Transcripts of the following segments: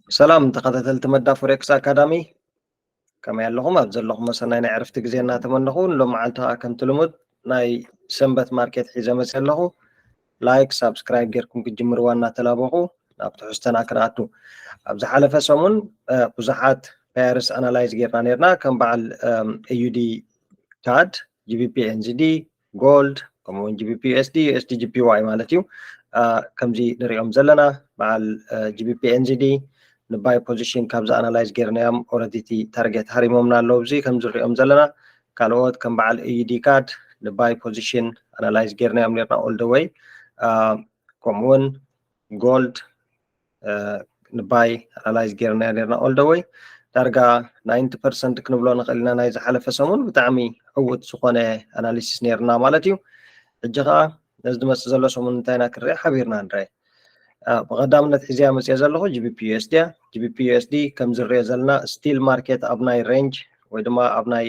ሰላም ተኸታተልቲ መዳ ፎሬክስ ኣካዳሚ፣ ከመይ ኣለኹም? ኣብ ዘለኹም ሰናይ ናይ ዕረፍቲ ግዜ እናተመነኹ፣ ሎም መዓልቲ ከዓ ከምቲ ልሙድ ናይ ሰንበት ማርኬት ሒዘ መፅእ ኣለኹ። ላይክ ሳብስክራይብ ጌርኩም ክትጅምርዋ እናተላበኹ ናብ ትሕዝቶና ክንኣቱ። ኣብ ዝሓለፈ ሰሙን ብዙሓት ፓየርስ ኣናላይዝ ጌርና ኔርና፣ ከም በዓል ኤዩዲ ካድ፣ ጂቢፒ ኤንዚዲ፣ ጎልድ፣ ከምኡውን ጂቢፒ ዩኤስዲ፣ ዩኤስዲ ጂፒዋይ ማለት እዩ። ከምዚ ንሪኦም ዘለና በዓል ጂቢፒ ኤንዚዲ ንባይ ፖዚሽን ካብዚ ኣናላይዝ ጌርናዮም፣ ኦረዲ እቲ ታርጌት ሃሪሞምና ኣለዉ። እዚ ከምዚ ንሪኦም ዘለና ካልኦት ከም በዓል ኤዩዲ ካድ ንባይ ፖዚሽን ኣናላይዝ ጌርናዮም ኔርና ኦል ደ ወይ። ከምኡውን ጎልድ ንባይ ኣናላይዝ ጌርና ኔርና ኦል ደ ወይ። ዳርጋ ናይንቲ ፐርሰንት ክንብሎ ንኽእል ኢና ናይ ዝሓለፈ ሰሙን ብጣዕሚ ዕውት ዝኾነ ኣናሊሲስ ኔርና ማለት እዩ። ሕጂ ከዓ ነዚ ዝመፅእ ዘሎ ሰሙን እንታይ ኢና ክንርኢ ሓቢርና ንርአ። ብቐዳምነት ሒዝያ መፅየ ዘለኹ ጂቢፒ ዩኤስዲ እያ። ጂቢፒ ዩኤስዲ ከም ዝርኦ ዘለና ስቲል ማርኬት ኣብ ናይ ሬንጅ ወይ ድማ ኣብ ናይ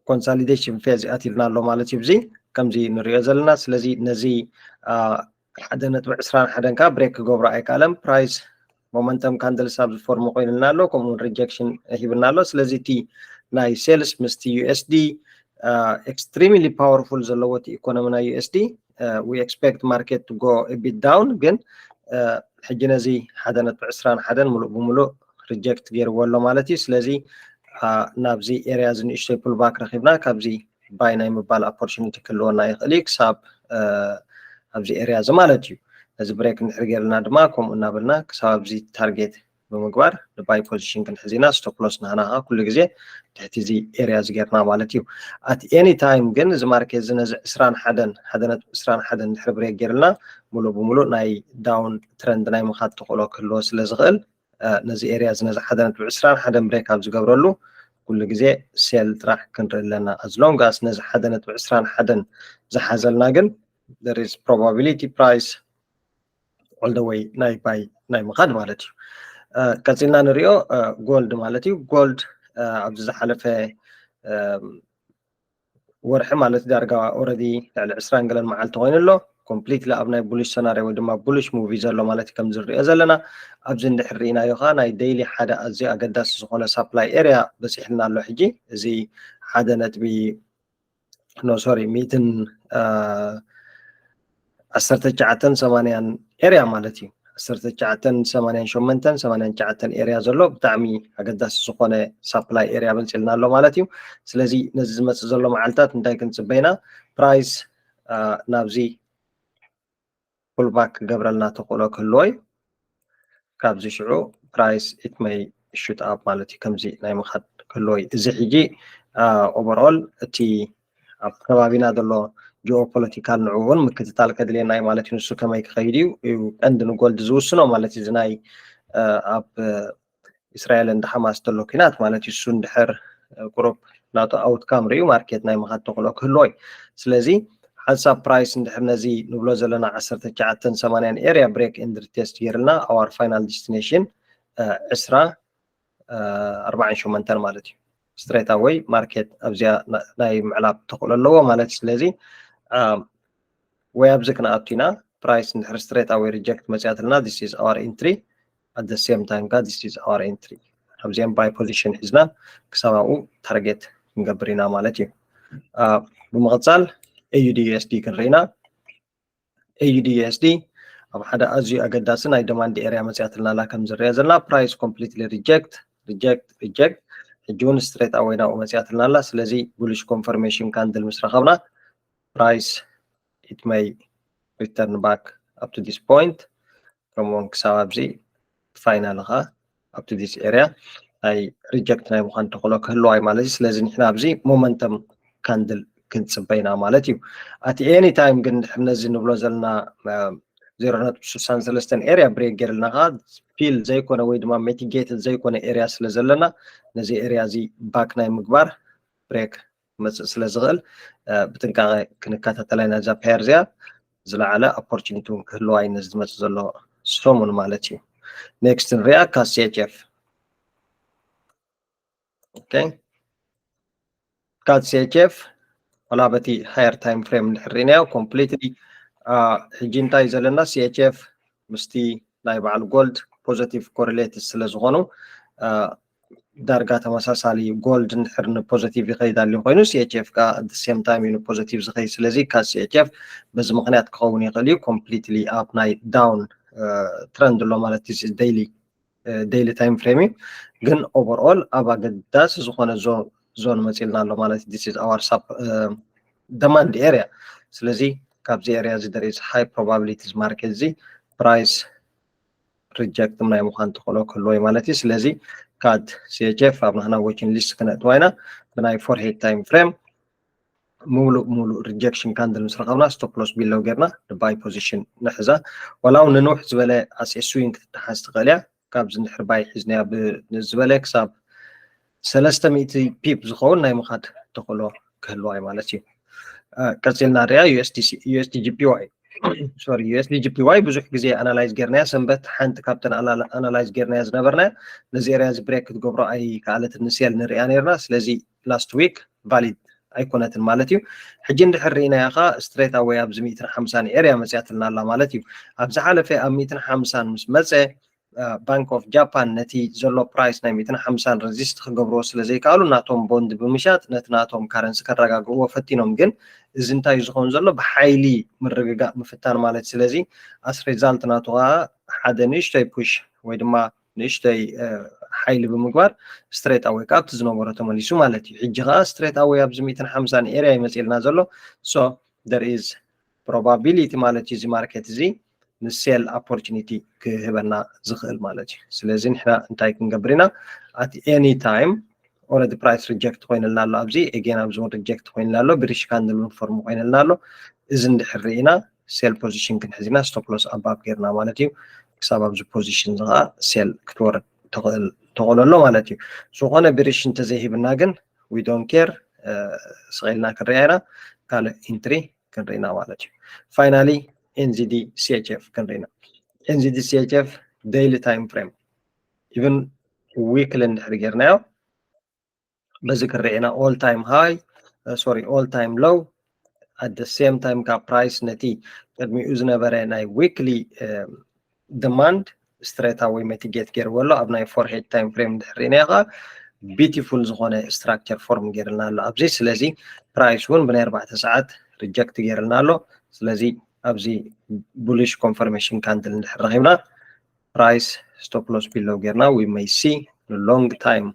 ኮንሳሊዴሽን ፌዝ ኣትልና ኣሎ ማለት እዩ። እዚ ከምዚ ንሪኦ ዘለና። ስለዚ ነዚ ሓደ ነጥቢ ዕስራን ሓደን ከዓ ብሬክ ክገብሮ ኣይከኣለን። ፕራይስ ሞመንተም ካንድልስ ኣብዚ ፎርም ኮይንልና ኣሎ፣ ከምኡውን ሪጀክሽን ሂብና ኣሎ። ስለዚ እቲ ናይ ሴልስ ምስቲ ዩኤስዲ ኤክስትሪምሊ ፓወርፉል ዘለዎ እቲ ኢኮኖሚ ናይ ዩኤስዲ፣ ዊ ኤክስፔክት ማርኬት ቱ ጎ ቢት ዳውን፣ ግን ሕጂ ነዚ ሓደ ነጥቢ ዕስራን ሓደን ሙሉእ ብሙሉእ ሪጀክት ገይርዎ ኣሎ ማለት እዩ። ስለዚ ናብዚ ኤርያ እዚ ንእሽተይ ፑልባክ ረኪብና ካብዚ ባይ ናይ ምባል ኦፖርቹኒቲ ክህልወና ይኽእል እዩ። ክሳብ ኣብዚ ኤርያ እዚ ማለት እዩ። ነዚ ብሬክ እንድሕር ገይርና ድማ ከምኡ እናበልና ክሳብ ኣብዚ ታርጌት ብምግባር ንባይ ፖዚሽን ክንሕዝ ኢና። ስቶፕ ሎስ ናህና ከዓ ኩሉ ግዜ ትሕቲ እዚ ኤርያ እዚ ጌርና ማለት እዩ። ኣት ኤኒ ታይም ግን እዚ ማርኬት እዚ ነዚ ዕስራን ሓደን ሓደ ነጥቢ ዕስራን ሓደን እንድሕር ብሬክ ገይርልና ሙሉእ ብሙሉእ ናይ ዳውን ትረንድ ናይ ምኻድ ተኽእሎ ክህልዎ ስለ ዝኽእል ነዚ ኤርያ እዚ ነዚ ሓደ ነጥቢ ዕስራን ሓደን ብሬክ ኣብ ዝገብረሉ ኩሉ ግዜ ሴል ጥራሕ ክንርኢ ኣለና። ኣዝሎንጋስ ነዚ ሓደ ነጥቢ ዕስራን ሓደን ዝሓዘልና ግን there is probability price all the way ናይ ባይ ናይ ምኻድ ማለት እዩ። ቀፂልና ንሪኦ ጎልድ ማለት እዩ። ጎልድ ኣብዚ ዝሓለፈ ወርሒ ማለት ዳርጋ ኦረዲ ልዕሊ ዕስራን ገለን መዓልቲ ኮይኑ ኣሎ። ኮምፕሊትሊ ኣብ ናይ ቡሊሽ ሰናርዮ ወይ ድማ ቡሊሽ ሙቪ ዘሎ ማለት እዩ። ከም ዝሪኦ ዘለና ኣብዚ እንድሕር ርኢናዮ ከዓ ናይ ደይሊ ሓደ ኣዝዩ ኣገዳሲ ዝኾነ ሳፕላይ ኤርያ በፂሕልና ኣሎ። ሕጂ እዚ ሓደ ነጥቢ ኖ ሶሪ ሚእትን ዓሰርተ ትሽዓተን ሰማንያን ኤርያ ማለት እዩ። ዓሰርተ ትሽዓተን ሰማንያን ሸሞንተን ሰማንያን ትሽዓተን ኤርያ ዘሎ ብጣዕሚ ኣገዳሲ ዝኾነ ሳፕላይ ኤርያ መፂልና ኣሎ ማለት እዩ። ስለዚ ነዚ ዝመፅእ ዘሎ መዓልታት እንታይ ክንፅበይና? ፕራይስ ናብዚ ፑልባክ ክገብረልና ተኽእሎ ክህልዎ እዩ። ካብዚ ሽዑ ፕራይስ ኢት መይ ሹት ኣፕ ማለት እዩ። ከምዚ ናይ ምኻድ ክህልዎ እዩ። እዚ ሕጂ ኦቨርኦል እቲ ኣብ ከባቢና ዘሎ ጂኦፖለቲካል ንዑ እውን ምክትታል ከድልየና እዩ ማለት እዩ። ንሱ ከመይ ክኸይድ እዩ እዩ ቀንዲ ንጎልድ ዝውስኖ ማለት እዩ። እዚ ናይ ኣብ እስራኤል እንዳ ሓማስ ዘሎ ኩናት ማለት እዩ። እሱ እንድሕር ቁሩብ ናቱ ኣውትካም ርእዩ ማርኬት ናይ ምኻድ ተኽእሎ ክህልዎ እዩ። ስለዚ ሓንሳብ ፕራይስ እንድሕር ነዚ ንብሎ ዘለና ዓሰርተ ትሽዓተን ሰማንያን ኤርያ ብሬክ ኤንድ ሪቴስት ገይርልና ኣዋር ፋይናል ዲስቲኔሽን ዕስራ ኣርባዓን ሸሞንተን ማለት እዩ። ስትሬት ኣወይ ማርኬት ኣብዚኣ ናይ ምዕላብ ተኽእሎ ኣለዎ ማለት እዩ። ስለዚ ወይ ኣብዚ ክንኣቱ ኢና። ፕራይስ እንድሕር ስትሬት ኣወይ ሪጀክት መፅያትልና this is our entry፣ at the same time ካ this is our entry። ኣብዚኦም ባይ ፖዚሽን ሒዝና ክሳብ ኣብኡ ታርጌት ክንገብር ኢና ማለት እዩ። ብምቕፃል ኤዩዲ ዩኤስዲ ክንርኢ ኢና። ኤዩዲ ዩኤስዲ ኣብ ሓደ ኣዝዩ ኣገዳሲ ናይ ደማንድ ኤርያ መፅያትልና ኣላ። ከም ዝርያ ዘለና ፕራይስ ኮምፕሊትሊ ሪጀክት ሪጀክት ሪጀክት፣ ሕጂ እውን ስትሬት ኣወይ ናብኡ መፅያትልና ኣላ። ስለዚ ቡሊሽ ኮንፈርሜሽን ካንድል ምስ ረኸብና ፕራይስ it may return back up to this point ከምኡውን ክሳብ ኣብዚ ፋይናል ኻ up to this area ናይ ሪጀክት ናይ ምዃን ተኽእሎ ክህልዋ እዩ ማለት እዩ። ስለዚ ንሕና ኣብዚ ሞመንተም ካንድል ክንፅበ ኢና ማለት እዩ። ኣት ኤኒ ታይም ግን ድሕር ነዚ ንብሎ ዘለና ዜሮ ነጥቢ ስሳን ሰለስተን ኤርያ ብሬክ ገይርልና ኻ ፊል ዘይኮነ ወይ ድማ ሜቲጌትድ ዘይኮነ ኤርያ ስለ ዘለና ነዚ ኤርያ እዚ ባክ ናይ ምግባር ብሬክ ክመፅእ ስለ ዝኽእል ብጥንቃቐ ክንከታተላ ኢና እዛ ፔር እዚኣ። ዝለዓለ ኦፖርቹኒቲ እውን ክህልዋ እዩ ነዚ ዝመፅእ ዘሎ ሰሙን ማለት እዩ። ኔክስት ንሪኣ ካት ሲ ኤች ኤፍ። ኦኬ፣ ካት ሲ ኤች ኤፍ ዋላ በቲ ሃየር ታይም ፍሬም እንድሕር ርኢናዮ ኮምፕሊትሊ ሕጂ እንታይ ዘለና ሲ ኤች ኤፍ ምስቲ ናይ በዓል ጎልድ positive correlated ስለ ዝኾኑ ዳርጋ ተመሳሳሊ። Gold እንድሕር ን positive ይኸይድ ኣልዩ ኮይኑ CHF ከኣ at the same time እዩ ን positive ዝኸይድ። ስለዚ ካብ CHF በዚ ምኽንያት ክኸውን ይኽእል እዩ completely ኣብ ናይ down trend ኣሎ ማለት እዩ። Daily daily time frame እዩ። ግን overall ኣብ ኣገዳሲ ዝኾነ zone መፂልና ኣሎ ማለት እዩ። This is our sub demand area። ስለዚ ካብዚ area እዚ there is high probabilities market እዚ price reject ናይ ምዃን ተኽእሎ ክህልዎ እዩ ማለት እዩ። ስለዚ CAD CHF ኣብ ናህና watching list ክነእትዋ ኢና። ብናይ four head time frame ሙሉእ ሙሉእ rejection candle ምስ ረኸብና stop loss below ጌርና ን buy position ንሕዛ። ዋላ እውን ንንውሕ ዝበለ as a swing ክትተሓዝ ትኽእል እያ። ካብዚ እንድሕር buy ሒዝናያ ብ ዝበለ ክሳብ ሰለስተ ሚእቲ pip ዝኸውን ናይ ምኻድ ተኽእሎ ክህልዋ እዩ ማለት እዩ። ቀፂልና ንሪኣ USDC USDJPY sorry USDJPY ብዙሕ ግዜ analyze ጌርናያ። ሰንበት ሓንቲ ካብተን analyze ጌርናያ ዝነበርናያ ነዚ area እዚ break ክትገብሮ ኣይከኣለትን ን sell ንሪኣ ነርና። ስለዚ last week valid ኣይኮነትን ማለት እዩ። ሕጂ እንድሕር ርኢናያ ከኣ straight away ኣብዚ ሚእትን ሓምሳን area መፅያትልና ኣላ ማለት እዩ። ኣብ ዝሓለፈ ኣብ ሚእትን ሓምሳን ምስ መፀ Bank of Japan ነቲ ዘሎ price ናይ ሚእትን ሓምሳን resist ክገብርዎ ስለ ዘይከኣሉ ናቶም bond ብምሻጥ ነቲ ናቶም currency ከረጋግእዎ ፈቲኖም። ግን እዚ እንታይ እዩ ዝኸውን ዘሎ? ብሓይሊ ምርግጋእ ምፍታን ማለት። ስለዚ as result ናቱ ከኣ ሓደ ንእሽቶይ push ወይ ድማ ንእሽቶይ ሓይሊ ብምግባር straight away ካብቲ ዝነበሮ ተመሊሱ ማለት እዩ። ሕጂ ከኣ straight away ኣብዚ ሚእትን ሓምሳን area ይመፅልና ዘሎ። So there is probability ማለት እዩ እዚ market እዚ ን sell opportunity ክህበና ዝኽእል ማለት እዩ። ስለዚ ንሕና እንታይ ክንገብር ኢና? At any time already price reject ኮይንልና ኣሎ። ኣብዚ again ኣብዚ እውን reject ኮይንልና ኣሎ። Bearish candle እውን form ኮይንልና ኣሎ። እዚ እንድሕር ርኢና sell position ክንሕዝ ኢና stop loss above ጌርና ማለት እዩ። ክሳብ ኣብዚ position እዚ ከዓ sell ክትወርድ ትኽእል ተኽእሎ ኣሎ ማለት እዩ። ዝኾነ bearish እንተዘይሂብና ግን we don't care ስቕ ኢልና ክንሪኣ ኢና። ካልእ entry ክንሪኢና ማለት እዩ። Finally NZD CHF ክንሪኢና። NZD CHF daily time frame even weekly እንድሕር ጌርናዮ በዚ ክንሪኢና all time high sorry all time low at the same time ካብ price ነቲ ቅድሚኡ ዝነበረ ናይ weekly demand straight away mitigate ገይርዎ ኣሎ። ኣብ ናይ four head time frame እንድሕር ርኢናዮ ከዓ beautiful ዝኾነ structure form ገይርልና ኣሎ ኣብዚ። ስለዚ price እውን ብናይ ኣርባዕተ ሰዓት reject ገይርልና ኣሎ። ስለዚ ኣብዚ bullish confirmation candle እንድሕር ረኺብና price stop loss below ጌርና we may see long time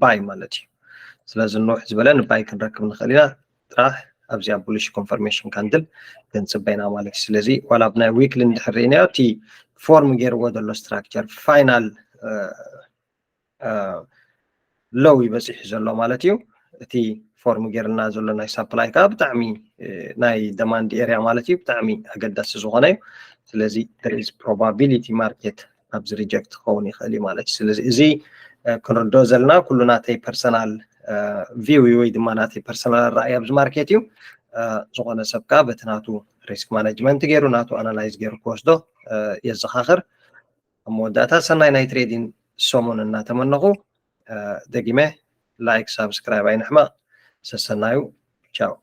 buy ማለት እዩ። ስለዚ ንውሕ ዝበለ ን buy ክንረክብ ንኽእል ኢና ጥራሕ ኣብዚኣ bullish confirmation candle ክንፅበ ኢና ማለት እዩ። ስለዚ ዋላ ኣብ ናይ weekly እንድሕር ርኢናዮ እቲ form ገይርዎ ዘሎ structure final low እዩ በፂሑ ዘሎ ማለት እዩ። እቲ form ጌርልና ዘሎ ናይ supply ከዓ ብጣዕሚ ናይ demand area ማለት እዩ ብጣዕሚ ኣገዳሲ ዝኾነ እዩ። ስለዚ there is probability market ኣብዚ reject ክኸውን ይኽእል እዩ ማለት እዩ። ስለዚ እዚ ክንርድኦ ዘለና ኩሉ ናተይ personal view እዩ ወይ ድማ ናተይ personal ኣረኣእያ ኣብዚ market እዩ። ዝኾነ ሰብ ከዓ በቲ ናቱ risk management ገይሩ ናቱ analyze ገይሩ ክወስዶ የዘኻኽር። ኣብ መወዳእታ ሰናይ ናይ trading ሰሙን እናተመነኹ ደጊመ like subscribe ኣይንሕመቕ። ሰሰናዩ። ቻው።